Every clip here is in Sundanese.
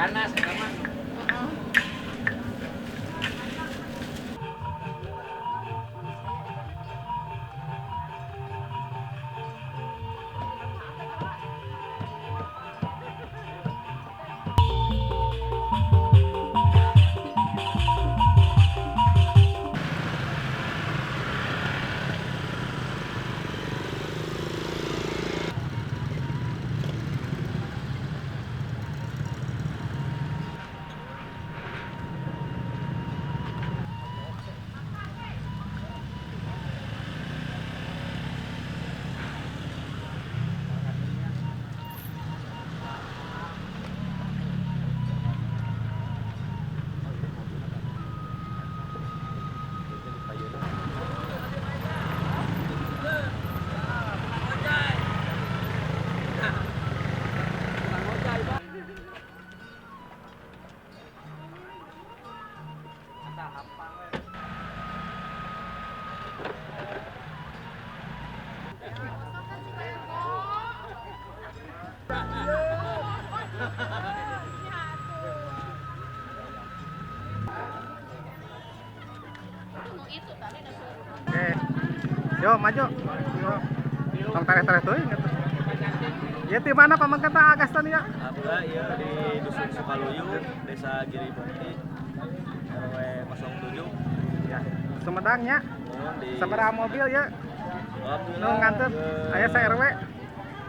Ganas eta mah. Oke. Yo maju. Yo. Tong tareh-tareh teuing atuh. Ya di mana pamangkata Agaston ya? Alhamdulillah iya di Dusun Sukaluyu, Desa Giri Bukti, RW 07. Ya. Sumedangnya. Mohon di Sabaraha mobil ya? Alhamdulillah. Nu nganter aya sa RW.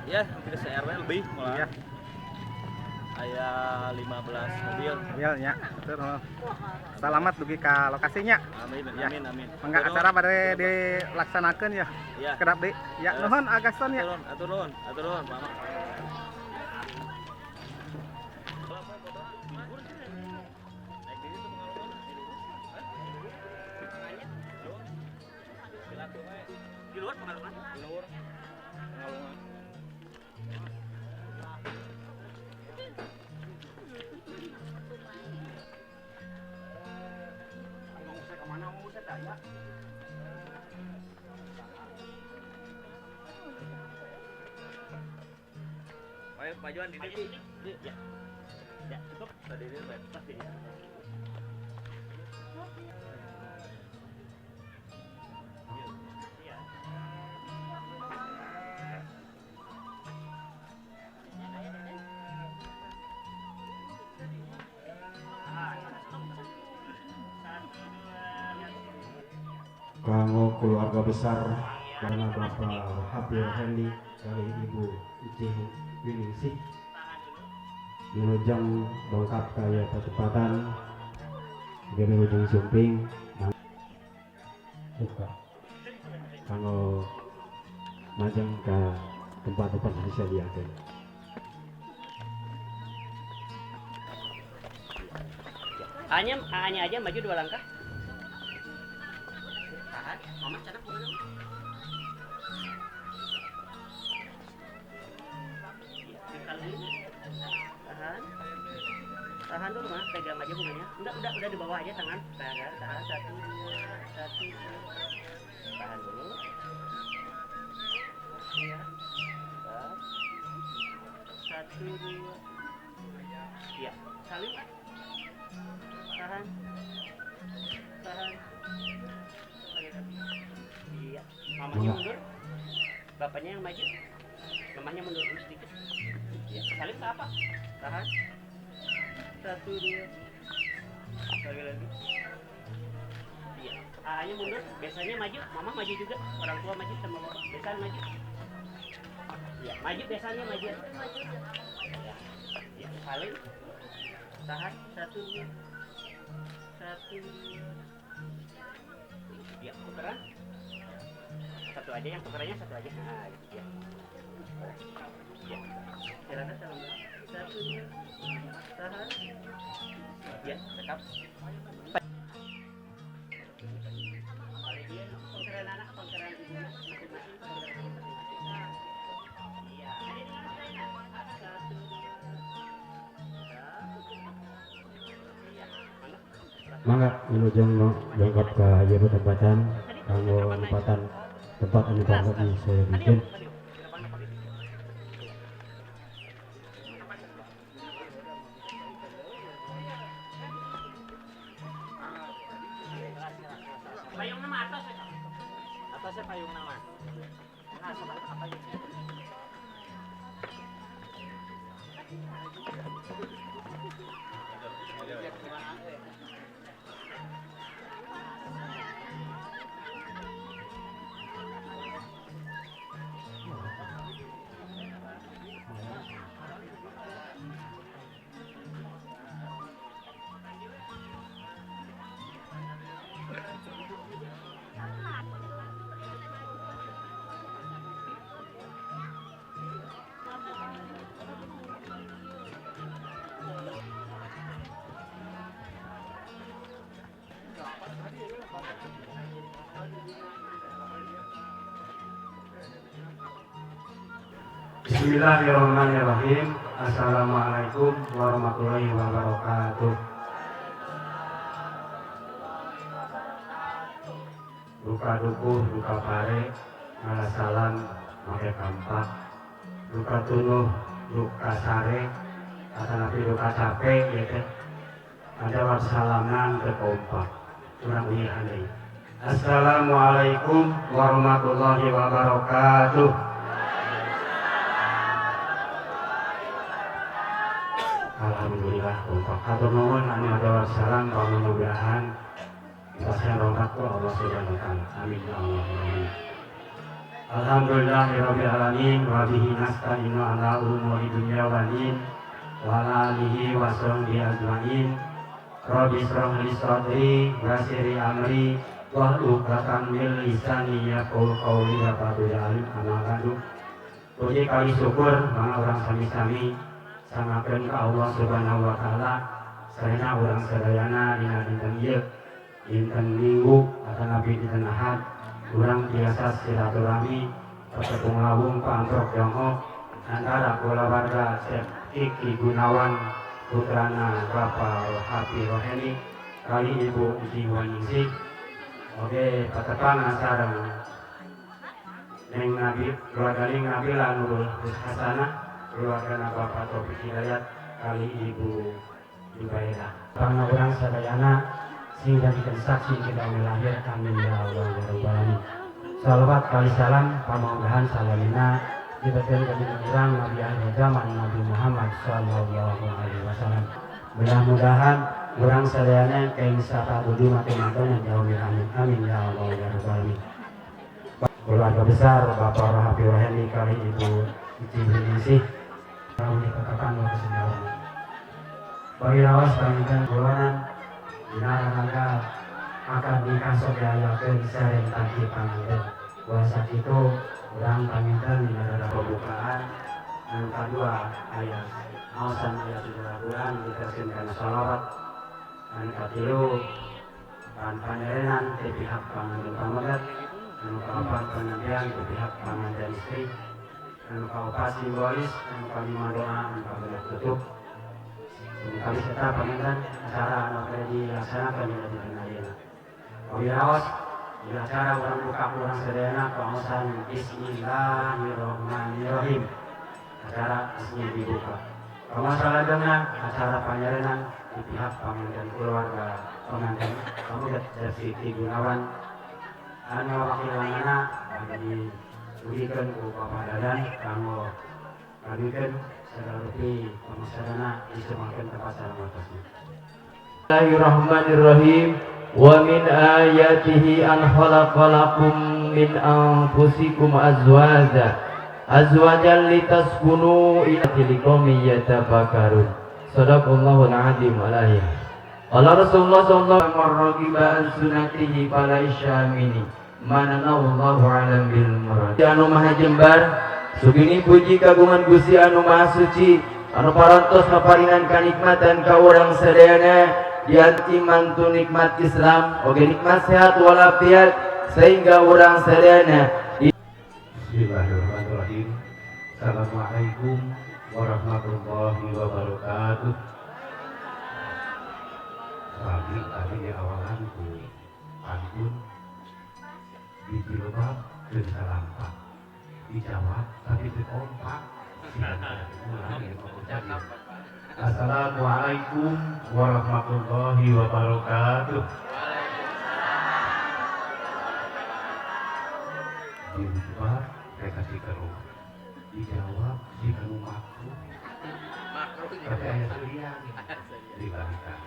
Ya, hampir se RW lebih malah. Iya. Aya 15 mobil. Mobilnya. Betul. Selamat dugi ka lokasinya. Amin, Ya. amin, amin. Mangga acara bade dilaksanakeun ya. Ya. Kedap deui. Ya, nuhun Agaston ya. Atur nuhun, atur nuhun, Pak. Di luar Pangalungan. Di luar Pangalungan. Ayo majuan di sini. Ya. Ya, cukup. Tadi ini Pas di. Iya. Kanggo keluarga besar karena Bapak Habil Hendi dari Ibu Icih Winingsih Wilujeng dongkap kaya percepatan Wilujeng Sumping buka kanggo majeng ke tempat-tempat disediakan. A-nya aja maju 2 langkah. Tahan, mama canak mana? Tahan. Tahan dulu mah, pegang aja bunganya. Enggak, udah di bawah aja tangan. Tahan, tahan, 1, 2, 1, 2. Tahan dulu. Iya. 1, 2. Iya, salim. Tahan. Tahan. Iya, mamanya mundur. Bapaknya yang maju. Mamanya mundur dulu sedikit. Iya, salim ke apa? Tahan. 1, 2. Sekali lagi. Iya, A-nya mundur, biasanya maju, mama maju juga, orang tua maju sama bapak, besan maju. Iya, maju biasanya maju. Iya. Iya, salim. Tahan, 1, 2. 1, 2. Iya, tukeran. Satu aja yang tukerannya satu aja. Nah, gitu ya. Ya. Silakan salam. 1, 2. Tahan. Ya, cekap. Pengkeran anak, pengkeran ibu masing-masing. Iya. 1, 2. Iya. Mangga wilujeng dongkap ka ieu tempatan kanggo tempatan tempat anu pangkat disediakeun. Resep payung nama. Nah, sama apa gitu. Bismillahirrahmanirrahim. Assalamualaikum warahmatullahi wabarakatuh. Duka dukuh, duka pare, ngalah salam, make kampak. Duka tunuh, duka sare, atanapi duka capek ya teh. Ada salaman berkompak. Kurang uihan deui. Assalamualaikum warahmatullahi wabarakatuh. Alhamdulillah kompak. Hatur nuhun anu ada salam pamunugrahan dipasihan rahmat ku Allah Subhanahu wa taala. Amin ya Allah. Amin. Alhamdulillahirabbil alamin wa bihi nasta'inu ala umuri dunya waddin wa ala alihi wa sahbihi ajmain. Rabbi israh li sadri wa yassir li amri wahlul 'uqdatam min lisani yafqahu qawli ya rabbal alamin. Amma ba'du. Puji kali syukur mangga urang sami-sami sangakeun ka Allah Subhanahu wa taala sarena urang sadayana dina dinten ieu dinten Minggu atanapi dinten Ahad urang biasa silaturahmi patepung lawung paamprok jonghok antara kulawarga Syekh Kiki Gunawan putrana Bapak Hapi Roheni kali Ibu Uji Waningsih. Oke, patepangan sareng Neng Nabi keluarga Neng Nabila Nurul Hasanah keluarga Bapak Taufik Hidayat kali Ibu Jubairah. Bangga urang sadayana sing jadikeun saksi kita lahir amin ya Allah ya rabbal alamin. Salawat kali salam pamonggahan salamina diberikan kepada urang Nabi akhir zaman Nabi Muhammad sallallahu alaihi wasallam. Mudah-mudahan urang sadayana kaing sapa budi mati-mati yang jauh amin amin ya Allah ya rabbal alamin. Keluarga besar Bapak Rahabi Roheni kali Ibu Ici Winingsih kami katakan waktu senjawa bagi rawas panginten golonan dina rangka akan nikah sok diayakeun sareng tangki panganten puasa kitu urang panginten dina rada pembukaan anu kadua aya maosan aya sejarah Quran diteruskeun kana sholawat anu katilu pan panyerenan ti pihak panganten pamegat anu kaopat penampian ti pihak panganten istri anu kaopat simbolis anu kalima doa anu kagenep tutup. Kami serta panginten acara anu bade dilaksanakan dina dinten ayeuna. Wiraos di acara urang buka urang sadayana pangaosan Bismillahirrahmanirrahim. Acara resmi dibuka. Pamasalahna acara panyerenan di pihak panganten keluarga pengantin pamegat Kiki Gunawan anu wakilanana bade dibugikeun ku Bapak Dadan kanggo ngabikeun segala rupi pamasadana disembahkeun tempat sareng waktosna. Bismillahirrahmanirrahim. Wa min ayatihi an khalaqalakum min anfusikum azwaja azwajan litaskunu ila liqaumin yatafakkarun. Sadaqallahul azim alaihi. Qala Rasulullah sallallahu alaihi wasallam ragiba an sunnatihi fala isyamini manallahu alam bil murad. Anu maha jembar sugini puji kagungan Gusti anu maha suci anu parantos maparinan kanikmatan ka urang sadayana dianti mantu nikmat Islam oge nikmat sehat walafiat sehingga urang sadayana. Bismillahirrahmanirrahim. Assalamualaikum warahmatullahi wabarakatuh. Tadi tadi di awalan ku pantun biji lebak teu bisa lampak dijawab tapi teu kompak. Assalamualaikum warahmatullahi wabarakatuh. Upami khutbah rek ka Cikeruh dijawab si kanu makruh tapi aya seulian dibalikan.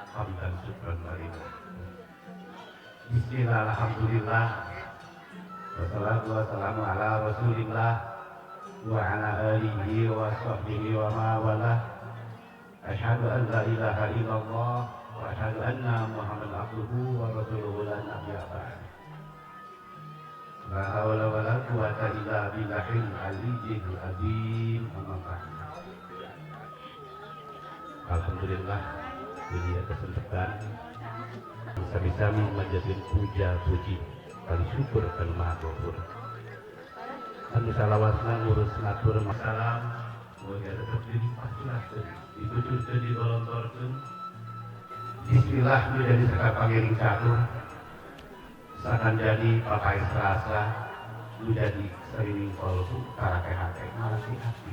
Hamdan syukran marino. Bismillah, alhamdulillah, wassalatu wassalamu ala rasulillah wa ala alihi wa sahbihi wa ma wala. Asyhadu an la ilaha illallah wa asyhadu anna Muhammadan abduhu wa rasuluhu la nabiyya ba'd. La haula wa la quwata illa billahil aliyyil azim. Amma ba'd. Alhamdulillah diberi kesempatan sami-sami manjatkeun puja puji kali syukur kana Maha Ghafur. Anu salawasna ngurus ngatur salam moga tetep dilimpah-curahkeun, dituturkeun, dibolontorkeun. Bismillah menjadi sekar pangiring catur sakan jadi papai serasa menjadi serining kolbu karake hate malaki hati.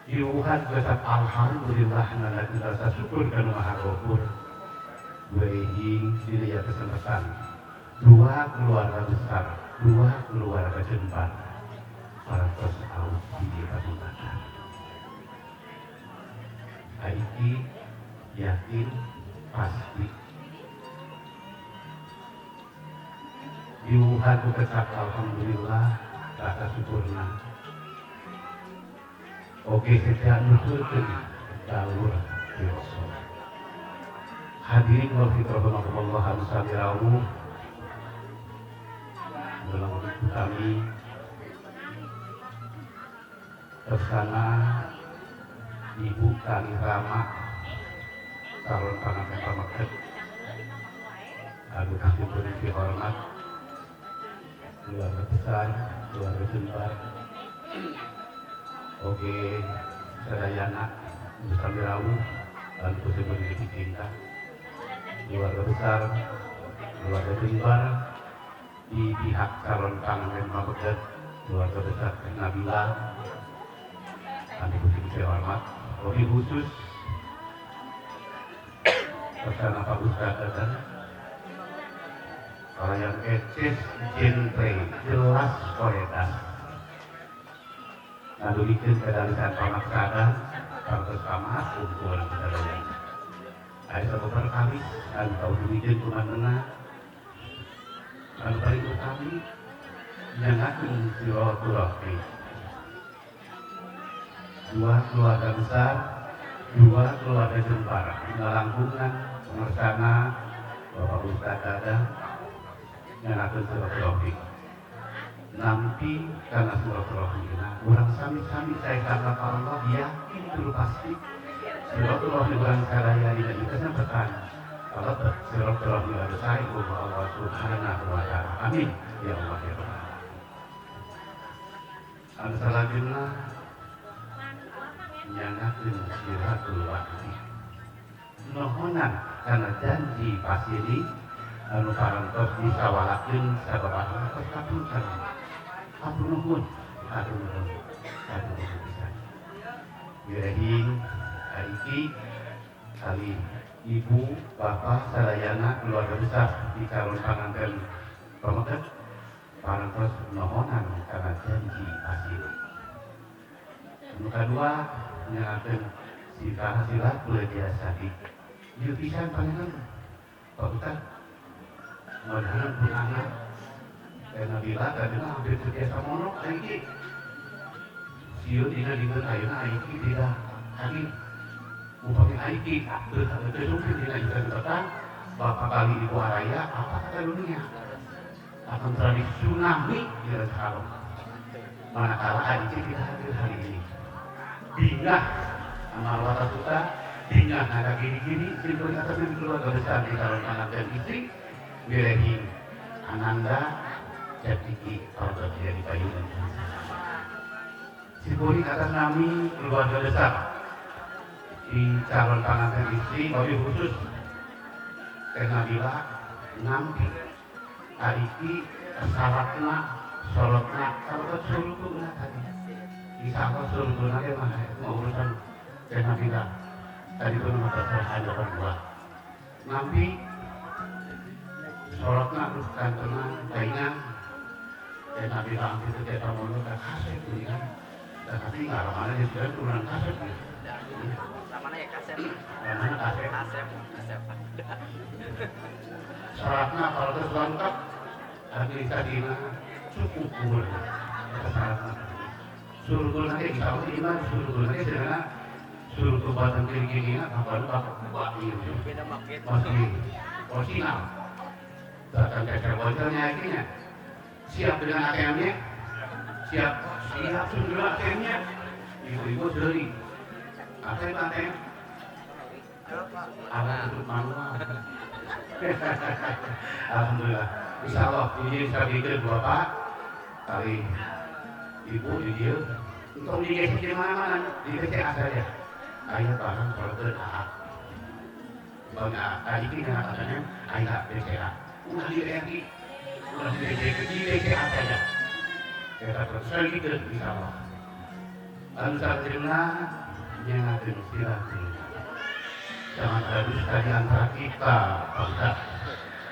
Diuhan tetap alhamdulillah nanda rasa syukur kanu Maha Ghafur. Wehing dilihat kesempatan dua keluarga besar, dua keluarga jembar parantos awuk di patuntakan. Aiki yakin pasti diuhan ku kecap alhamdulillah rasa syukurna. Oke sejak nuturkeun jalur Rasul. Hadirin wal fitrahumullah anu sami rawuh dalam kami tersana Ibu Kali Rama calon panganten pameket anu kasih dihormat keluarga besar, keluarga Jembar. Oke, sadayana sami rawuh anu kusipun dicinta keluarga besar, keluarga Jembar di pihak calon panganten pameket keluarga besar Nabila anu kusipun dihormat. Oke khusus bersama Pak Ustadz dan kalau yang eces genre jelas koedas ngadulikeun kedalisan pamaksada parantos pamaas ukuran sadayana. Aya sababaraha perkawis anu kaudulikeun kumanena anu paling utami nyangakeun silaturahmi. Dua keluarga besar, dua keluarga Jembar ngalangkungan pengersana Bapak Ustadz Dadang nyangakeun silaturahmi. Nampi karena silaturahmi urang sami-sami saya kata Allah yakin dulu pasti silaturahmi urang sadaya dina ieu kesempatan kalau silaturahmi ada saya Allah Subhanahu wa taala. Amin ya Allah ya Rabbal. Anu salajengna nyangakeun silaturahmi nohonan karena janji pasili anu parantos disawalakeun sababaraha tos kapunten. Hatur nuhun, hatur nuhun, hatur nuhun pisan. Wirehing Aiki kali ibu, bapak, sadayana keluarga besar di calon panganten pameket parantos nohonan karena janji pasili. Anu kadua nyangakeun sila kula sadi. Ieu pisan pangeran Pak Ustad. Mudah-mudahan pun anak Nabila tadi hampir setiap monok aiki. Sieun dina dinten ayeuna aiki tidak hadir. Upami aiki teu mungkin dina kesempatan bapak kali ibu araya apa kata dunia akan terjadi tsunami di Rancakalong. Manakala aiki tidak hadir hari ini. Bingah amal watasuta, bingah ada gini-gini, simpul atas keluarga besar di calon anak dan istri, wirehi Ananda Jatiki kalau jadi payung. Simbolik atas nami keluarga besar di calon panganten istri, wabil khusus Teh Nabila nampi Ariki syaratna sorotna kalau surutuna tadi insya Allah surutuna ge mah itu urusan Teh Nabila tadi pun mata ada berdua nampi Sorotna terus kantenan taingan. Dan Nabi Bang itu tiap tahun udah kasep nih kan. Tapi nggak ramana dia sekarang turunan kasep gitu. Ramana ya kasep. Ramana kasep. Kasep, kasep. Syaratnya kalau terus lengkap, administrasinya cukup boleh. Syaratnya. Suruh nanti insya Allah iman, suruh nanti sederhana, suruh kebatan kiri-kirinya, kapan bapak buat gitu. Masih original. Bahkan kayak bocornya akhirnya. Siap dengan ATM-nya? Siap, siap sudah ATM-nya. Ibu-ibu beli. Apa itu ATM? Alat tutup manual. Alhamdulillah. Insya Allah ini bisa bikin bapak kali ibu di dia untuk digeser di mana-mana di BCA saja. Ayah barang kalau ke AA. Bang AA ini katanya ayah BCA. Udah di RI, udah di BCA, di BCA saja. Kita terus gitu insya Allah. Lalu saat nyengatin silatin. Jangan ada dusta di antara kita, bangsa.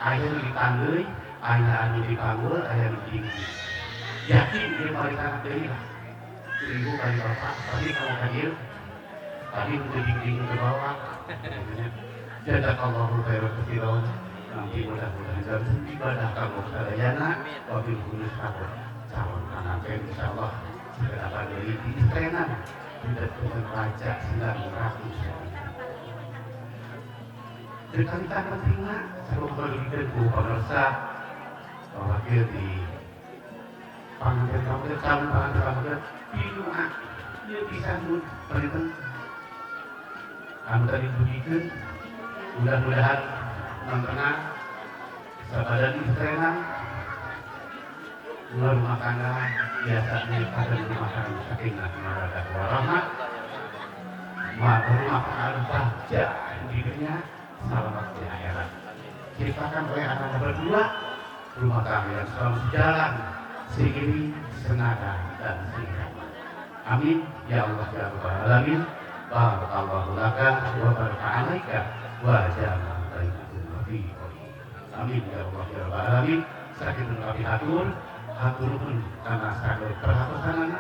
Ayah nu ditanggui, ayah anu dipanggul, ayah nu ditinggi. Yakin dia balik anak deui lah. Ibu kali bapak, tadi kamu hadir, tadi untuk dinding ke bawah. Jazakallahu khairan katsiran. Nanti mudah-mudahan dalam ibadah kamu sadayana, wabil khusus aku calon pengantin insyaallah segera dari di istrenan tidak dengan raja sedang ratu. Dan kali pentingnya selalu berdiri ku pemirsa wakil di pengantin kamu calon pengantin kamu di doa dia bisa pun penonton kamu tadi budikan mudah-mudahan nontonnya sabadan istrenan rumah tangga biasanya pada rumah tangga sakinah mawaddah warahmah rumah tangga bahagia di dunia selamat di akhirat. Ciptakan oleh anak berdua rumah tangga yang selalu sejalan, seiring, senada dan seirama. Amin ya Allah ya Rabbal alamin. Barakallahu laka wa baraka alaika wa jama'a bainakum wa fi. Amin ya Allah ya Rabbal alamin. Sakit kami hatur, hatur pun karena saged perhatosanana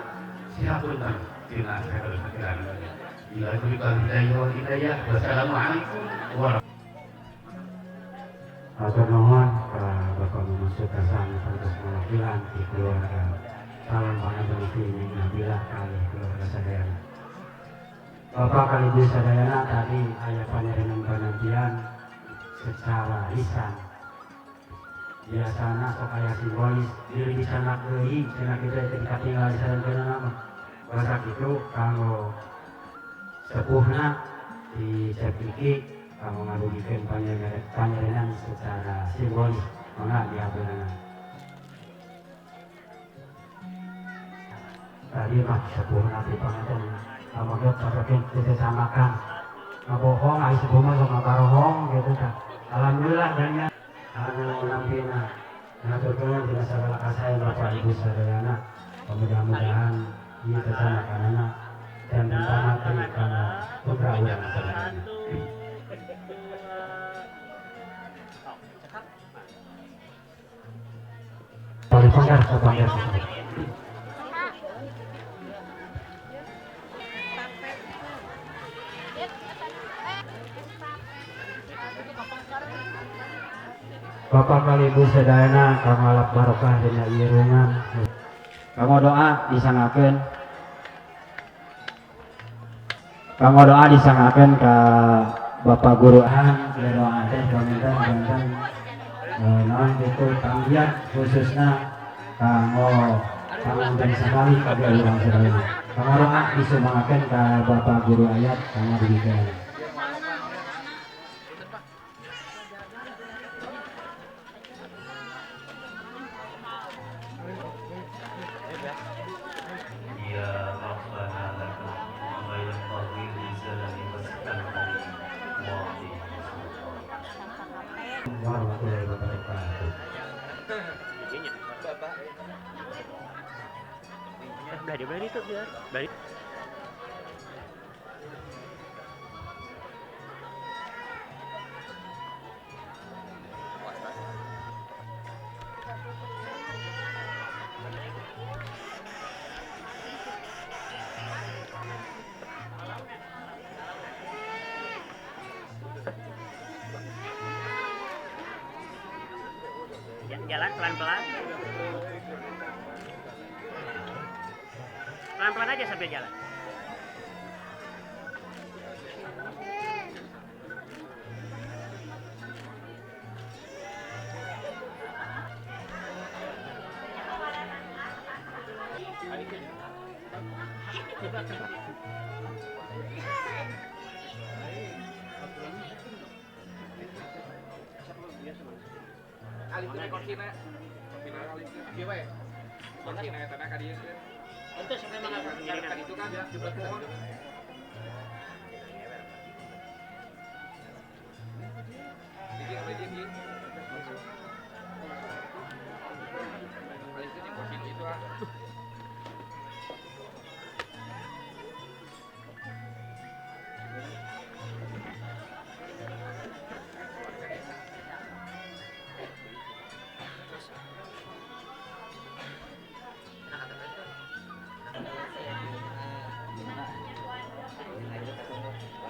siapun tan tina saged sakiranana. Bila hidayah wal hidayah. Wassalamualaikum warahmatullahi. Hatur nuhun ka Bapak Muhammad Sukasan pantes mawakilan di keluarga calon panganten istri Ning Nabila kali keluarga sadayana. Bapak kali ibu sadayana tadi aya panyerenan panantian secara lisan. Biasana sok aya simbolis diri dicanak deui cenah kitu ketika tinggal di sadantenna mah. Basa kitu kanggo sepuhna di Cep Iki kanggo ngadugikeun panyerenan secara simbolis mangga dihaturkeun. Tadi mah sepuhna ti panganten pamogot papakeun teu samakan ngabohong ari sepuh mah sok ngabarohong gitu tah. Alhamdulillah dan anu nampina ngaturkeun dina sagala kasaean Bapak Ibu sadayana. Mudah-mudahan ieu sesamakanana dan pamatri kana putra urang sadayana. Paling panggar panggar. Bapak kali ibu sadayana kanggo ngalap barokah dina irungan. Kanggo doa disangakeun. Kanggo doa disangakeun ka Bapak Guru Han, doa teh panginten naon kitu panggiat khususna kanggo panganten sakali kabeh urang sadayana. Kanggo doa disumangakeun ka Bapak Guru Ayat kanggo dibikeun. Warahmatullahi wabarakatuh. Belah dia itu biar. Balik. Jalan pelan-pelan. Pelan-pelan aja sambil jalan.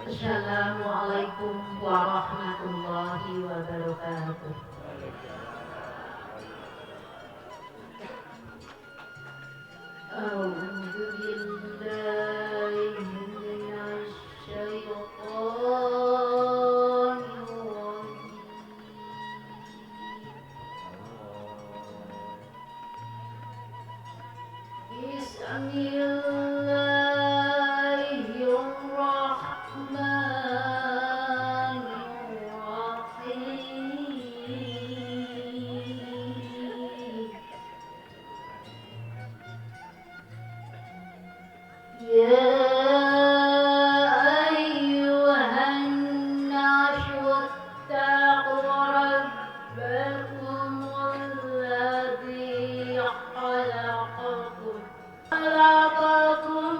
Assalamualaikum warahmatullahi wabarakatuh. A'udzu billahi minasy syaithanir rajim. Bismillahirrahmanirrahim. Ya ayyuhan nasu ittaqu rabbakumul ladzi khalaqakum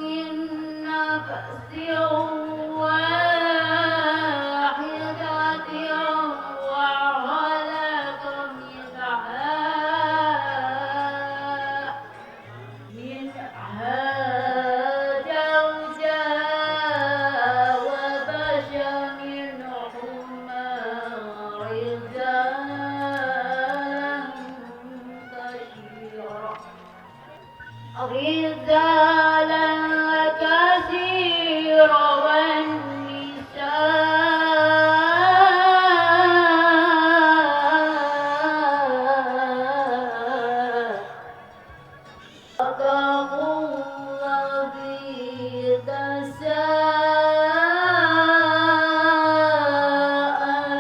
min nafsin wahidatin wa khalaqa minha zawjaha wa batha minhuma rijalan katsira wan nisaa. Taqulladzi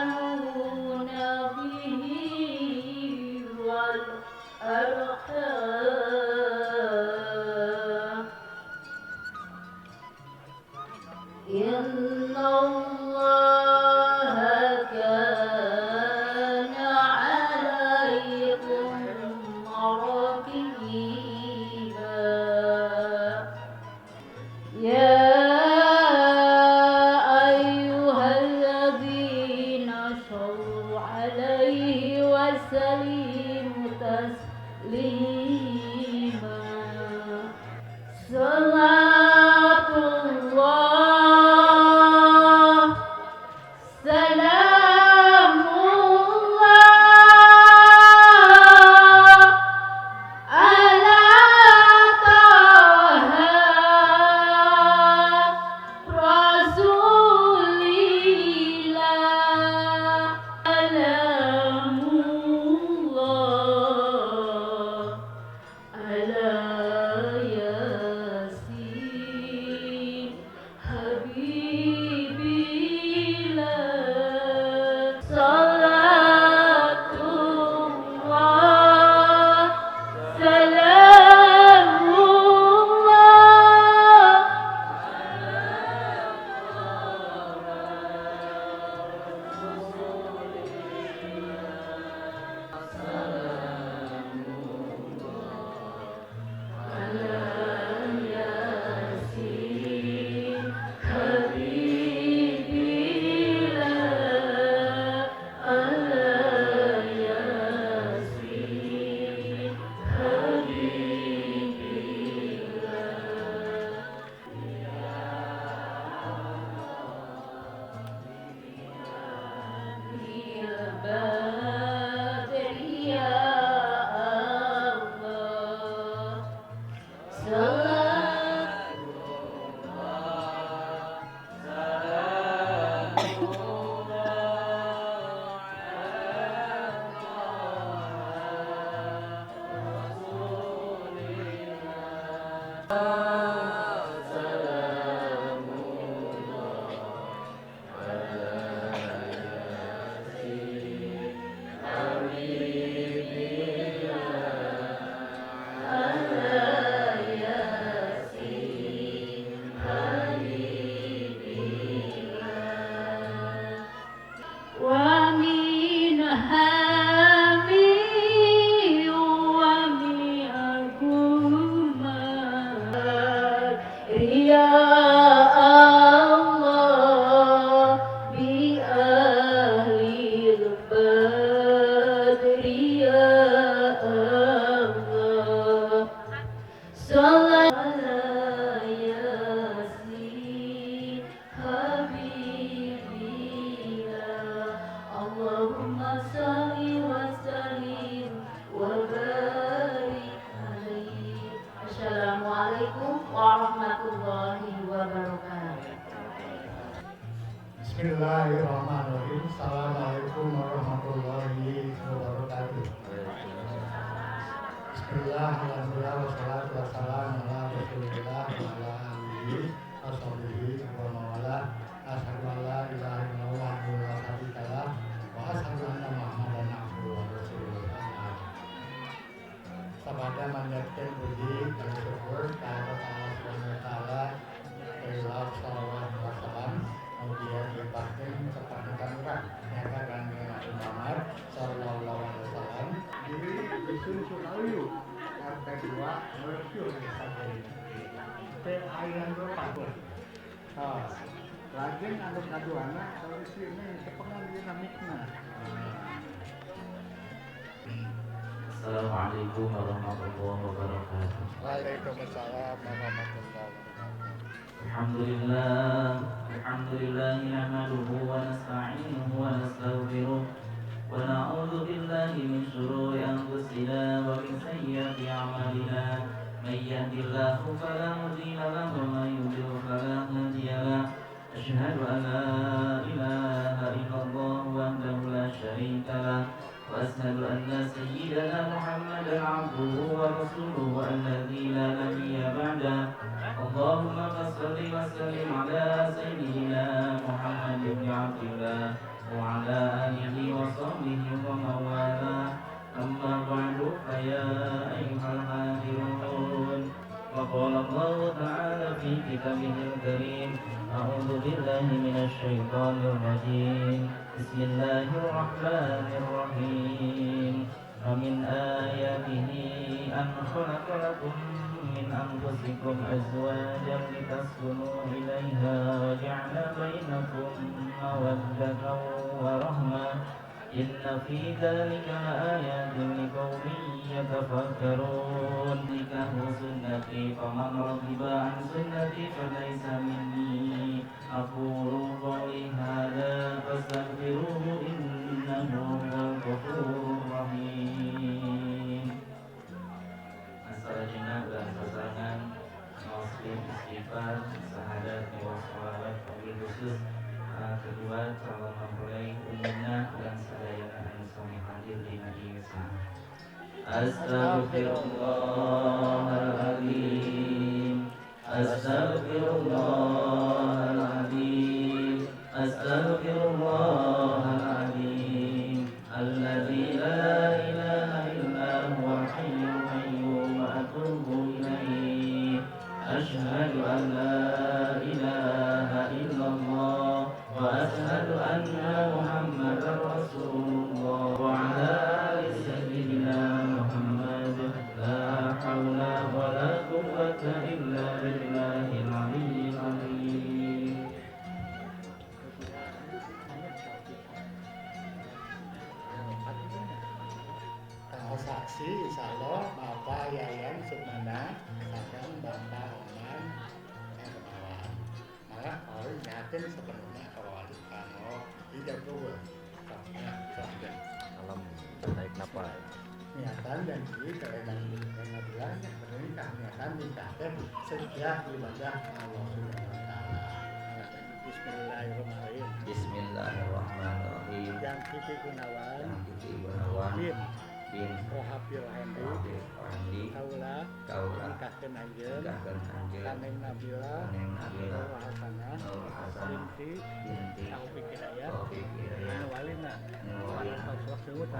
tasaaluna bihi wal arham. Inna Allaha kana 'alaikum raqiba. Ya ayyuhalladzina shallu 'alaihi wa sallimu taslima. Salatullah Ya Allah bi ahlil badri ya Allah. Salat ala Yasin habibina. Allahumma salli wa sallim wa barik alaihi. Assalamualaikum warahmatullahi wabarakatuh. Bismillahirrahmanirrahim. Assalamualaikum warahmatullahi wabarakatuh. Bismillah, alhamdulillah, wassalatu wassalamu ala rasulillah wa ala alihi washabihi wa mawalah. Asyhadu an la ilaha illallah wa la syarika lah wa asyhadu anna Muhammadan abduhu wa rasuluh. Sabada manjatkeun puji dan syukur kehadirat Allah Subhanahu wa taala Rasulullah sallallahu alaihi wasallam kemudian dilimpahkan kepada urang nyata Kanjeng Nabi Muhammad sallallahu alaihi wasallam di Dusun Sukaluyu RT 2 Mercu Desa Giri. Teh ayam berapa? Ah, lajeng anu kaduana kalau isine tepengan ieu namikna. Assalamualaikum warahmatullahi wabarakatuh. Waalaikumsalam warahmatullahi wabarakatuh. Alhamdulillah, alhamdulillah nahmaduhu wa nasta'inuhu wa nastaghfiruh wa na'udzu billahi min shururi anfusina wa min sayyiati a'malina. May yahdihillahu fala mudilla lahu wa may yudlil fala hadiya lahu. Asyhadu an la ilaha illallah wahdahu la syarika lahu wa asyhadu anna sayyidana Muhammadan abduhu wa rasuluhu alladzi la nabiyya ba'da. Allahumma shalli wa sallim ala sayyidina Muhammad ibn Abdillah wa ala alihi wa sahbihi wa mawala. Amma ba'du, fa ya ayyuhal hadirun. Wa qala Allah ta'ala fi kitabihil karim, a'udzu billahi minasy syaithanir rajim. Bismillahirrahmanirrahim. Wa min ayatihi an khalaqa lakum min anfusikum azwajan litaskunu ilaiha wa ja'ala bainakum mawaddatan wa rahmah. Inna fi dzalika laayatin liqaumin yatafakkarun. Nikahu sunnati faman raghiba an sunnati falaysa minni. Aqulu qawli hadza fastaghfiruhu innahu huwal ghafurur rahim. Asalajina ulah sasarangan muslim istighfar sahadat wa sholawat wabil khusus kedua calon mempelai umumna dan sadayana anu sami hadir dina ieu saat. Astaghfirullahaladzim, astaghfirullahaladzim, astaghfirullahaladzim, alladzi la ilaha illa huwal hayyul qayyum wa atubu ilaihi. Asyhadu an la ilaha illallah wa asyhadu anna Muhammadar Rasulullah wa ala ali sayyidina Muhammad. La haula wa la quwwata illa billahil aliyyil azim. Kalau saksi insyaallah Bapak Yayan Sukmana sareng Bapak Oman Hermawan. Malah kalau nyatin sepenuhnya kalau kanggo ijab kabul. Salam tarik napa? Niatan janji kalian bilang bernikah niatan nikah teh sejak ibadah Allah Subhanahu wa taala. Bismillahirrahmanirrahim. Bismillahirrahmanirrahim. Yang Kiki Gunawan, Yang Kiki Gunawan bin bin Rohapil Hendi, Rohandi, kaula kaula nikahkeun anjeun nikahkeun anjeun ka Neng Nabila Neng Nabila Nurul Hasanah Nurul Hasanah binti binti Taufik Hidayat Taufik Hidayat anu walina anu walina parantos waktu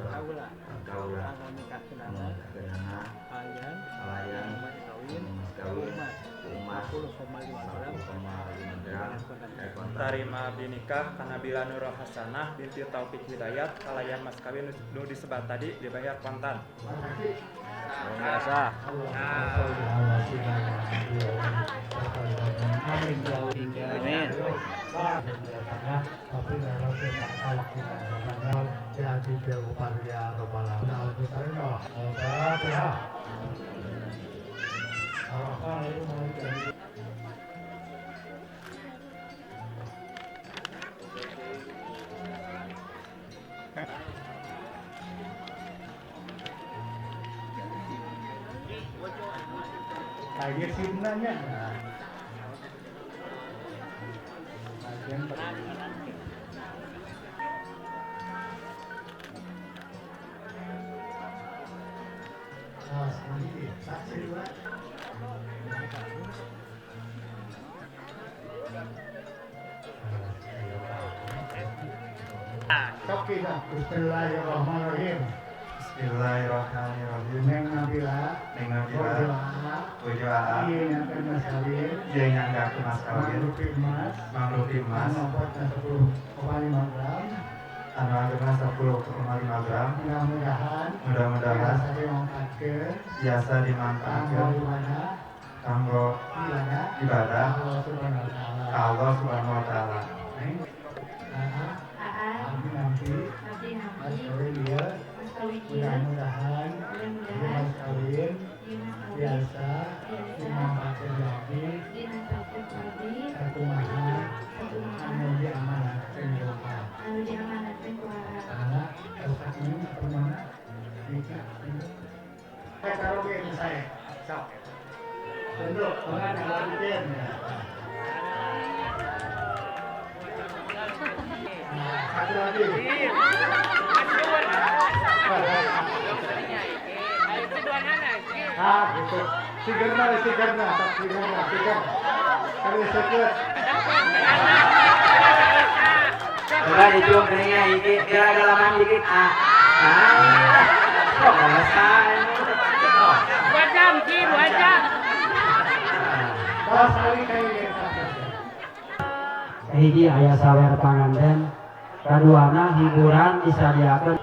kaula kaula kanggo nikahkeun anak nikahkeun anak kalian kalayan mas kawin mas kawin emas emas 10,5 gram 10,5 gram Tarima abdi nikah ka Nabila Nurul Hasanah binti Taufik Hidayat kalayan mas kawin nu disebat tadi dibayar kontan. Luar biasa. Nah. Tapi kayak simnanya. Bismillahirrahmanirrahim. Bismillahirrahmanirrahim. Neng Nabila, Neng Nabila, Bojo Aa, ieu nyangkeun mas kawin, ieu nyangkeun mas kawin, mangrupi emas, mangrupi emas, anu bobotna 10,5 gram, anu ageuna 10,5 gram, mudah-mudahan, mudah-mudahan biasa dimanfaatkeun, biasa dimanfaatkeun, kanggo kanggo ibadah, ibadah Allah Subhanahu wa taala. Allah Subhanahu wa taala. Neng, abdi nanti, mas kawin ieu, mudah-mudahan ieu mas kawin biasa dimanfaatkeun abdi sakumaha anu diamanatkeun ku Aa. Salah, resep ini kumaha? Nikah, saya taruh ke saya. Sok. Tunduk, tangan ngalamin. Nah, satu lagi. Ah, gitu. Sigerna, sigerna, sok sigerna, siger. Kali seger. Coba dicium keningnya dikit, kira ada laman dikit. Ah, ah, kok selesai. 2 jam, Ki, 2 jam. Hiji aya sawer panganten, kaduana hiburan disadiakeun.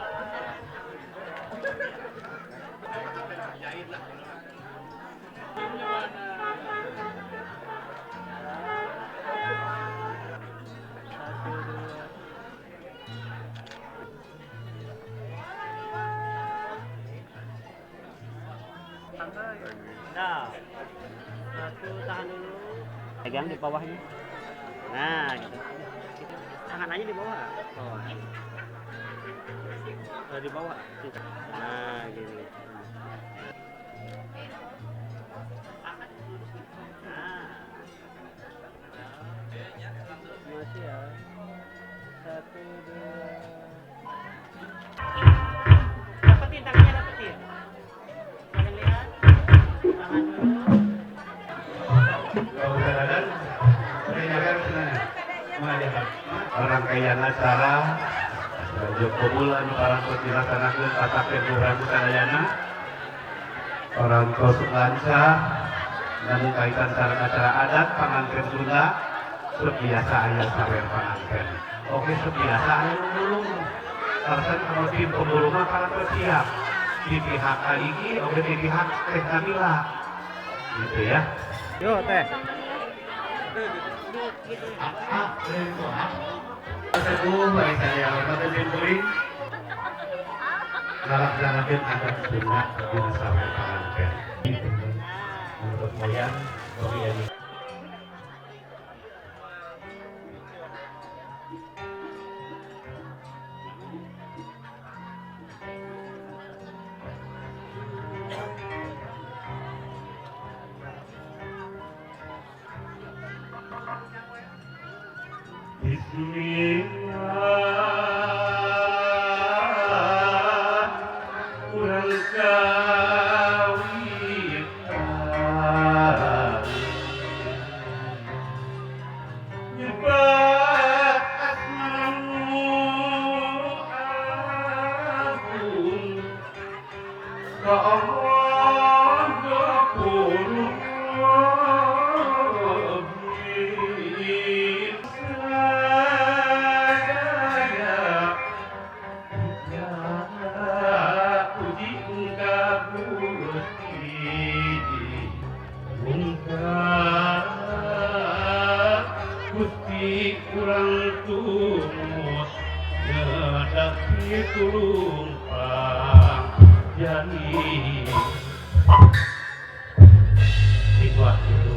Nah, satu tahan dulu. Pegang di bawahnya. Nah, gitu. Tangan aja di bawah. Bawah. Nah, di bawah. Nah, gini. Nah. Masih ya. 1, 2. Dapetin tangannya, dapetin. Kalian lihat. Tangan dulu. Rangkaian acara Joko anu parantos dilaksanakeun pasakeun ku sadayana parantos lancar namun kaitan sareng acara adat panganten Sunda sebiasa aya sawer panganten. Oke, sebiasa aya nu mulung. Alasan kalau tim pemulung mah parantos siap di pihak Aligi oke di pihak Teh Nabila gitu ya. Yo Teh. Sepuh bagi saya hormat kuring ngalaksanakeun adat Sunda dina sawer panganten. Menurut moyang oge. Bismillah urang kawitan nyebat asmamu agung ka Allah Ghafurur Rahim. Tulung jadi itu itu.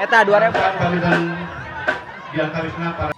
Eta 2000. Kami dan di antawisna para